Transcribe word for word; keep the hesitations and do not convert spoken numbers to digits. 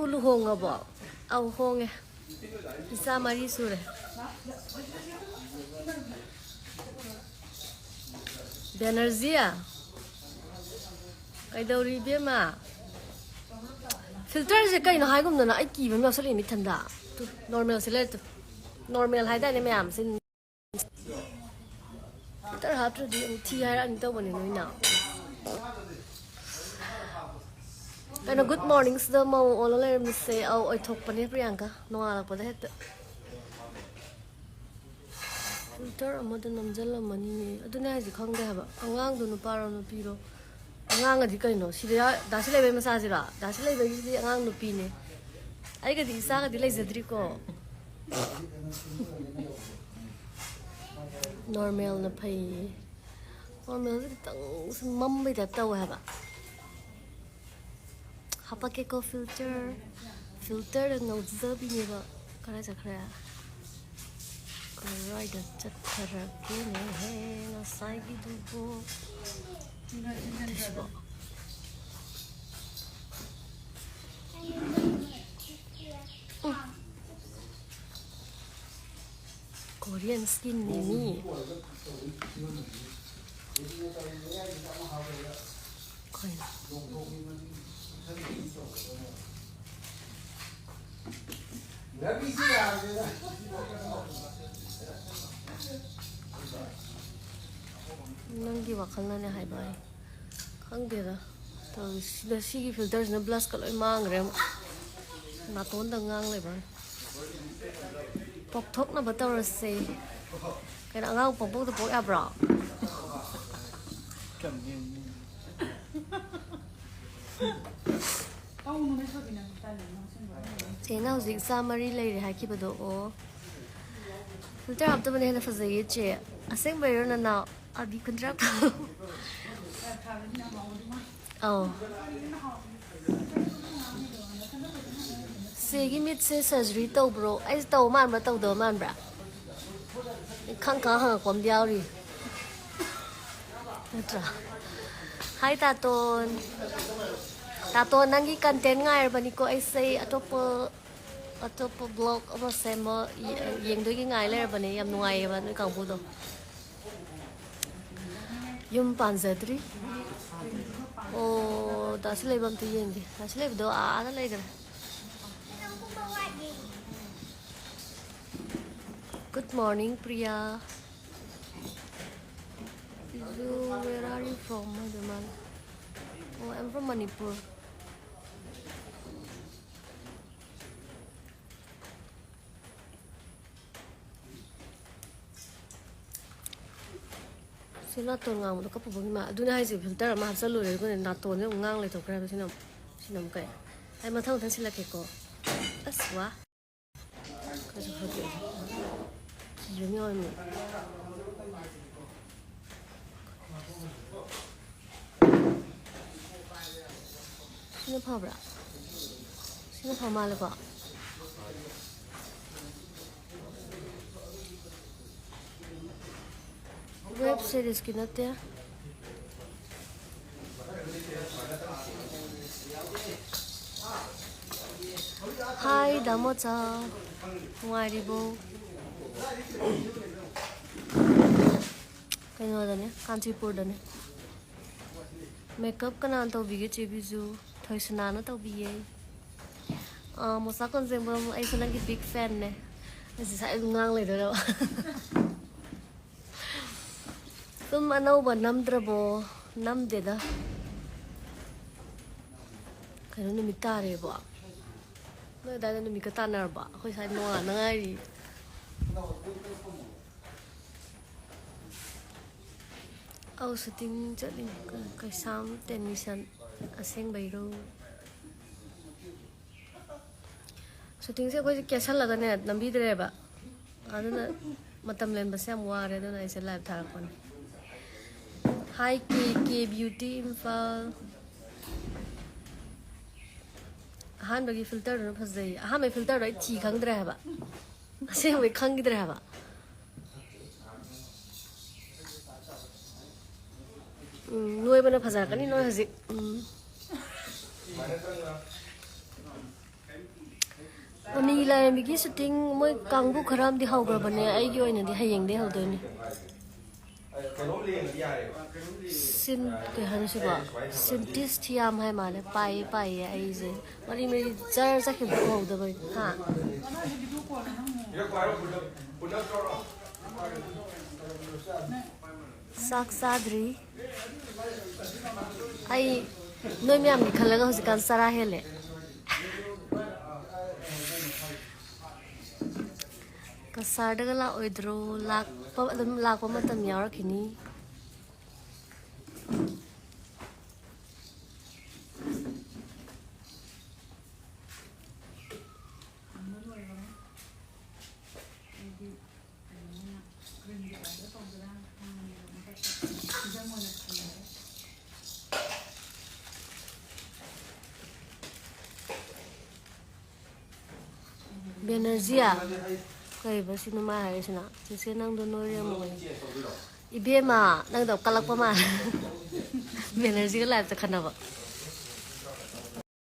ꯂꯨꯍꯣꯡꯉꯕꯣ? ꯑꯧ, ꯍꯣꯡꯉꯦ꯫ ꯏꯆꯥ ꯃꯔꯤ ꯁꯨꯔꯦ꯫ ꯕꯦꯅꯔꯖꯤꯌꯥ, ꯀꯩꯗꯧꯔꯤ ꯏꯕꯦꯝꯃ? ꯐꯤꯜꯇꯔꯁꯦ ꯀꯩꯅꯣ ꯍꯥꯏꯒꯨꯝꯗꯅ ꯑꯩ ꯀꯤꯕ ꯑꯃ ꯌꯥꯎꯁꯜꯂꯛꯑꯦ ꯃꯤꯊꯟꯗ꯫ ꯇꯨ, ꯅꯣꯔꯃꯦꯜꯁꯦ ꯂꯩꯔꯦ ꯇꯨ꯫ ꯅꯣꯔꯃꯦꯜ ꯍꯥꯏꯗꯥꯏꯅꯦ ꯃꯌꯥꯝꯁꯦ? ꯐꯤꯜꯇꯔ ꯍꯥꯞꯇ꯭ꯔꯗꯤ ꯑꯃꯨꯛ ꯊꯤ ꯍꯥꯏꯔꯛꯑꯅꯤ ꯇꯧꯕꯅꯦ ꯅꯣꯏꯅ꯫ ꯀꯩꯅꯣ, ꯒꯨꯗ ꯃꯣꯔꯅꯤꯡꯁꯤꯗ ꯃꯧ ꯑꯣꯜꯂ ꯂꯩꯔꯝꯃꯤꯁꯦ꯫ ꯑꯧ, ꯑꯣꯏꯊꯣꯛꯄꯅꯦ ꯄ꯭ꯔꯤꯌꯥꯡꯀꯥ, ꯅꯣꯡꯉꯥꯜꯂꯛꯄꯗ ꯍꯦꯛꯇ꯫ ꯐꯤꯜꯇꯔ ꯑꯃꯗ ꯅꯝꯁꯤꯜꯂꯝꯃꯅꯤꯅꯦ꯫ ꯑꯗꯨꯅꯦ ꯍꯥꯏꯁꯦ, ꯈꯪꯗꯦ ꯍꯥꯏꯕ꯫ ꯑꯉꯥꯡꯗꯣ ꯅꯨꯄꯥꯔꯣ ꯅꯨꯄꯤꯔꯣ? ꯑꯉꯥꯡ ꯑꯗꯤ ꯀꯩꯅꯣ? ꯁꯤꯗ ꯌꯥ-, ꯗꯥꯁꯤ ꯂꯩꯕꯩ ꯃꯆꯥꯁꯤꯔꯣ? ꯗꯥꯁꯤ ꯂꯩꯕꯒꯤꯗꯤ ꯑꯉꯥꯡ ꯅꯨꯄꯤꯅꯦ꯫ ꯑꯩꯒꯗꯤ ꯏꯆꯥꯒꯗꯤ ꯂꯩꯖꯗ꯭ꯔꯤꯀꯣ꯫ ꯅꯣꯔꯃꯦꯜꯅ ꯐꯩꯌꯦ꯫ ꯅꯣꯔꯃꯦꯜꯁꯦ ꯈꯤꯇꯪ ꯁꯨꯝ ꯃꯝꯕꯩ ꯇꯥꯏꯞ ꯇꯧꯋꯦ ꯍꯥꯏꯕ꯫ ꯍꯥꯄꯛꯀꯦꯀꯣ ꯐꯤꯜꯇꯔ꯫ ꯐꯤꯜꯇꯔꯗ ꯉꯧꯖꯕꯤꯅꯦꯕ꯫ ꯀꯗꯥꯏ ꯆꯠꯈ꯭ꯔꯦ? ꯀꯗꯥꯏꯗ ꯆꯠꯈ꯭ꯔꯒꯦꯅꯦꯍꯦ ꯉꯁꯥꯏꯒꯤꯗꯨꯕꯨ? ꯁꯤꯕꯣ꯫ ꯎꯝ꯫ ꯀꯣꯔꯤꯌꯟ ꯁ꯭ꯀꯤꯟꯅꯦ ꯃꯤ꯫ ꯀꯩꯅꯣ? ꯅꯪꯒꯤ ꯋꯥꯈꯜꯅꯅꯦ ꯍꯥꯏꯕ ꯑꯩ ꯈꯪꯗꯦꯗ꯫ ꯇꯧꯔꯤꯁꯤ꯫ ꯁꯤꯗ ꯁꯤꯒꯤ ꯐꯤꯜꯇꯔꯁꯤꯅ ꯕ꯭ꯂꯁꯀ ꯂꯣꯏ ꯃꯥꯡꯈ꯭ꯔꯦ ꯑꯃꯨꯛ꯫ ꯅꯥꯇꯣꯟꯗ ꯉꯥꯡ ꯂꯩꯕ꯫ ꯄꯣꯛꯊꯣꯛꯅꯕ ꯇꯧꯔꯁꯦ꯫ ꯀꯩꯅꯣ, ꯑꯉꯥꯡ ꯄꯪꯄꯣꯛꯇ ꯄꯣꯛ ꯌꯥꯕ꯭ꯔꯣ? ꯆꯦꯅ ꯍꯧꯖꯤꯛ ꯏꯆꯥ ꯃꯔꯤ ꯂꯩꯔꯦ ꯍꯥꯏꯈꯤꯕꯗꯣ, ꯑꯣ꯫ ꯐꯤꯜꯇꯔ ꯍꯥꯞꯇꯕꯅ ꯍꯦꯟꯅ ꯐꯖꯩꯌꯦ ꯆꯦ꯫ ꯑꯁꯦꯡꯕꯩꯔꯣ ꯅꯅꯥꯎ? ꯑꯕꯤ ꯀꯨꯟꯊ꯭ꯔꯥ ꯐꯥꯎ꯫ ꯑꯧ꯫ ꯆꯦꯒꯤ ꯃꯤꯠꯁꯦ ꯁꯔꯖꯔꯤ ꯇꯧꯕ꯭ꯔꯣ? ꯑꯩꯁꯦ ꯇꯧꯕ ꯃꯥꯟꯕ꯭ꯔꯥ, ꯇꯧꯗꯕ ꯃꯥꯟꯕ꯭ꯔꯥ? ꯈꯪ ꯈꯪ ꯍꯪꯉꯛꯄ ꯑꯃꯗꯤ ꯌꯥꯎꯔꯤ꯫ ꯅꯠꯇ꯭ꯔꯥ? ꯍꯥꯏ ꯇꯥꯇꯣꯟ꯫ ꯇꯥꯇꯣ, ꯅꯪꯒꯤ content ꯉꯥꯏꯔꯕꯅꯤꯀꯣ꯫ ꯑꯩꯁꯦ ꯑꯇꯣꯞꯄ, ꯑꯇꯣꯞꯄ vlog ꯑꯃ ꯁꯦꯝꯕ ꯌꯦ-, ꯌꯦꯡꯗꯣꯏꯒꯤ ꯉꯥꯏ ꯂꯩꯔꯕꯅꯦ꯫ ꯌꯥꯝ ꯅꯨꯡꯉꯥꯏꯌꯦꯕ ꯅꯣꯏ ꯀꯥꯡꯕꯨꯗꯣ꯫ ꯌꯨꯝ ꯄꯥꯟꯖꯗ꯭ꯔꯤ꯫ ꯑꯣ, ꯗꯥ ꯁꯤꯂꯩꯕ ꯑꯝꯇ ꯌꯦꯡꯒꯦ꯫ ꯗꯥ ꯁꯤꯂꯩꯕꯗꯣ ꯑꯥꯗ ꯂꯩꯈ꯭ꯔꯦ꯫ Good morning, Priya. Prizu, where are you from? ꯍꯥꯏꯗꯣꯏ ꯃꯥꯜꯂꯦ꯫ Oh, I'm from Manipur. ꯁꯤ ꯅꯥꯇꯣꯟ ꯉꯥꯡꯕꯗꯣ ꯀꯞꯄꯨꯕꯒꯤ ꯃꯥ-, ꯑꯗꯨꯅꯦ ꯍꯥꯏꯁꯦ, filter ꯑꯃ ꯍꯥꯞꯆꯜꯂꯨꯔꯦ, ꯑꯗꯨꯒꯅꯦ ꯅꯥꯇꯣꯟꯁꯦ ꯑꯃꯨꯛ ꯉꯥꯡ ꯂꯩꯊꯣꯛꯈ꯭ꯔꯦ ꯍꯥꯏꯕ꯫ ꯁꯤꯅ ꯑꯃꯨꯛ, ꯁꯤꯅ ꯑꯃꯨꯛ ꯀꯩ? ꯑꯩ ꯃꯊꯪ ꯃꯊꯪ ꯁꯤꯜꯂꯛꯀꯦꯀꯣ꯫ ꯑꯁ, ꯋꯥ꯫ ꯈꯔꯁꯨ ꯐꯒꯠꯂꯦ꯫ ꯀꯤꯕ ꯑꯃ ꯌꯥꯎꯔꯝꯃꯦ꯫ ꯁꯤꯅ ꯐꯕ꯭ꯔꯥ? ꯁꯤꯅ ꯐ ꯃꯥꯜꯂꯦꯀꯣ? Web seriesꯀꯤ ꯅꯠꯇꯦ꯫ Hi, ꯗꯥꯃꯣꯆꯥ꯫ ꯅꯨꯡꯉꯥꯏꯔꯤꯕꯣ? ꯀꯩꯅꯣꯗꯅꯦ, ꯀꯥꯟꯆꯤꯄꯨꯔꯗꯅꯦ꯫ Makeup ꯀꯅꯥꯅ ꯇꯧꯕꯤꯒꯦ, ꯆꯦ ꯕꯤꯖꯨ? ꯊꯣꯏꯁꯅꯥꯅ ꯇꯧꯕꯤꯌꯦ꯫ ꯑꯥ, ꯃꯣꯁꯥ ꯀꯣꯟꯖꯦꯡꯕꯝ, ꯑꯩꯁꯨ ꯅꯪꯒꯤ big fanꯅꯦ꯫ ꯑꯩꯁꯦ ꯉꯁꯥꯏ ꯑꯗꯨꯝ ꯉꯥꯡ ꯂꯩꯗꯣꯏꯔꯕ? Film ꯑꯅꯧꯕ ꯅꯝꯗ꯭ꯔꯕꯣ? ꯅꯝꯗꯦꯗ꯫ ꯀꯩꯅꯣ, ꯅꯨꯃꯤꯠ ꯇꯥꯔꯦꯕꯣ? ꯅꯣꯏ ꯑꯗꯥꯏꯗ ꯅꯨꯃꯤꯠꯀ ꯇꯥꯟꯅꯔꯕꯣ? ꯑꯩꯈꯣꯏ ꯁ꯭ꯋꯥꯏ ꯅꯣꯡꯉꯥꯟꯗ ꯉꯥꯏꯔꯤ꯫ ꯑꯧ, shooting ꯆꯠꯂꯤꯅꯦ꯫ ꯀ-, ꯀꯩꯁꯥꯝ ꯇꯦꯟꯃꯤꯁꯟ꯫ ꯑꯁꯦꯡꯕꯩꯔꯣ? Shootingꯁꯦ ꯑꯩꯈꯣꯏꯁꯦ ꯀꯦꯁꯜꯂꯒꯅꯦ ꯅꯝꯕꯤꯗ꯭ꯔꯦꯕ꯫ ꯑꯗꯨꯅ ꯃꯇꯝ ꯂꯦꯟꯕꯁꯦ ꯌꯥꯝ ꯋꯥꯔꯦ, ꯑꯗꯨꯅ ꯑꯩꯁꯦ live ꯊꯥꯔꯛꯄꯅꯦ꯫ Hi, K K Beauty Imphal. ꯑꯍꯥꯟꯕꯒꯤ filterꯗꯨꯅ ꯐꯖꯩ꯫ ꯑꯍꯥꯟꯕꯒꯤ filterꯗꯣ ꯑꯩ ꯊꯤ ꯈꯪꯗ꯭ꯔꯦ ꯍꯥꯏꯕ꯫ ꯑꯁꯦꯡꯕꯩ ꯈꯪꯈꯤꯗ꯭ꯔꯦ ꯍꯥꯏꯕ꯫ ꯎꯝ, ꯅꯣꯏꯕꯅ ꯐꯖꯔꯛꯀꯅꯤ ꯅꯣꯏ ꯍꯧꯖꯤꯛ꯫ ꯎꯝ꯫ ꯃꯃꯤ ꯂꯥꯏꯔꯦꯝꯕꯤꯒꯤ ꯁꯨꯇꯤꯡ ꯃꯣꯏ ꯀꯥꯡꯕꯨ ꯈꯔ ꯑꯃꯗꯤ ꯍꯧꯈ꯭ꯔꯕꯅꯦ꯫ ꯑꯩꯒꯤ ꯑꯣꯏꯅꯗꯤ ꯍꯌꯦꯡꯗꯩ ꯍꯧꯗꯣꯏꯅꯤ꯫ ꯁꯤꯟ ꯀꯩ ꯍꯥꯏꯅꯣ ꯁꯤꯕꯣ? ꯁꯤꯟꯇꯤꯁ ꯊꯤꯌꯥꯝ ꯍꯥꯏ ꯃꯥꯜꯂꯦ꯫ ꯄꯥꯏꯌꯦ ꯄꯥꯏꯌꯦ ꯑꯩꯁꯦ꯫ ꯃꯔꯤ ꯃꯔꯤ ꯖꯔ ꯆꯠꯈꯤꯕ ꯎꯍꯧꯗꯕꯩ꯫ ꯍꯥ? ꯆꯥꯛ ꯆꯥꯗ꯭ꯔꯤ꯫ ꯑꯩ ꯅꯣꯏ ꯃꯌꯥꯝꯒꯤ ꯈꯜꯂꯒ ꯍꯧꯖꯤꯛꯀꯥꯟ ꯆꯔꯥ ꯍꯦꯜꯂꯦ꯫ ꯀꯁꯥꯔꯗꯒ ꯂꯥꯛꯑꯣꯏꯗ꯭ꯔꯣ? ꯂꯥꯛꯄ ꯑꯗꯨꯝ ꯂꯥꯛꯄ ꯃꯇꯝ ꯌꯥꯎꯔꯛꯈꯤꯅꯤ꯫ ꯕꯦꯅꯔꯖꯤꯌꯥ? ꯀꯩꯕ ꯁꯤ ꯅꯨꯃꯥꯏ ꯍꯥꯏꯔꯤꯁꯤꯅ? ꯆꯦꯆꯦ ꯅꯪꯗꯣ ꯅꯣꯏꯔꯦ ꯑꯃꯨꯛ꯫ ꯏꯕꯦꯝꯃ ꯅꯪꯗꯣ ꯀꯜꯂꯛꯄ ꯃꯥꯜꯂꯦ꯫ ꯕꯦꯅꯔꯖꯤꯒ ꯂꯥꯏꯞꯇ ꯈꯟꯅꯕ꯫